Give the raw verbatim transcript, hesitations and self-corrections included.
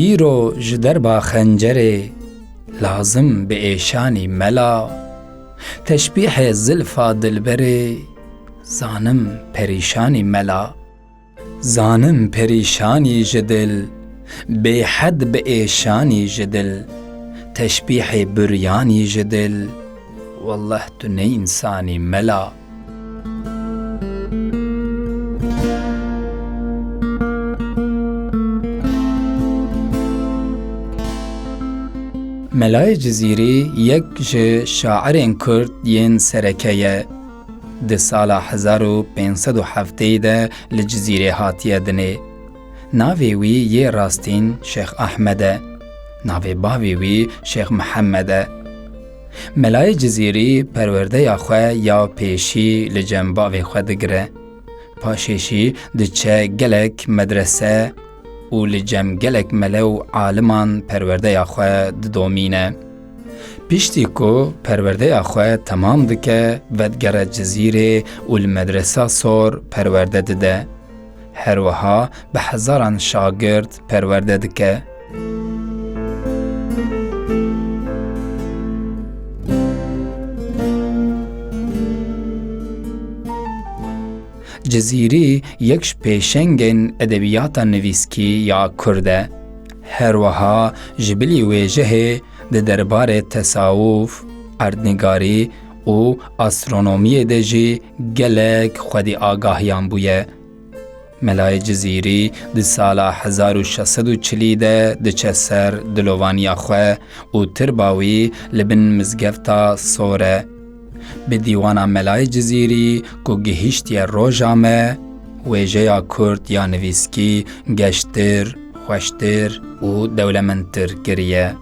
Îro ji derba xencerê lazim bi êşanî mela, teşbîhê zilfa dilberê zanim perîşanî mela. Zanim perîşanî ji dil, bêhed bi êşanî ji dil, teşbîhê buryanî ji dil, welleh tu ne însanî mela. Melayê Cizîrî yek ji şairên kurd yên sereke ye. Di sala hezar û pênc sed û heftê de li Cizîrê hatiye dinê. Navê wî yê rastîn Şêx Ahmed e. Navê bavê wî Şêx Mihemed e. Melayê Cizîrî perwerdeya xwe ya pêşî li cem bavê xwe digire. Paşê jî diçe gelek medrese û li cem gelek mele û aliman perwerdeya xwe didomîne. Piştî ku perwerdeya xwe temam dike, vedigere Cizîrê û li medresa sor perwerde dide. Her wiha bi hezaran şagird perwerde dike. Cizîrî yek ji pêşengên edebiyata nivîskî ya kurd e. Her wiha ji bilî wêjehê di derbarê tesawuf, erdnîgarî û astronomiyê de jî gelek xwedî agahiyan bûye. Melayê Cizîrî di sala hezar û şeş sed û çilî de diçe ser dilovaniya xwe û tirba wî li bin mizgefta sor e. Bi dîwana Melayê Cizîrî ku gihîştiye roja me, wêjeya kurd ya nivîskî geştir, xweştir û dewlemendtir kiriye.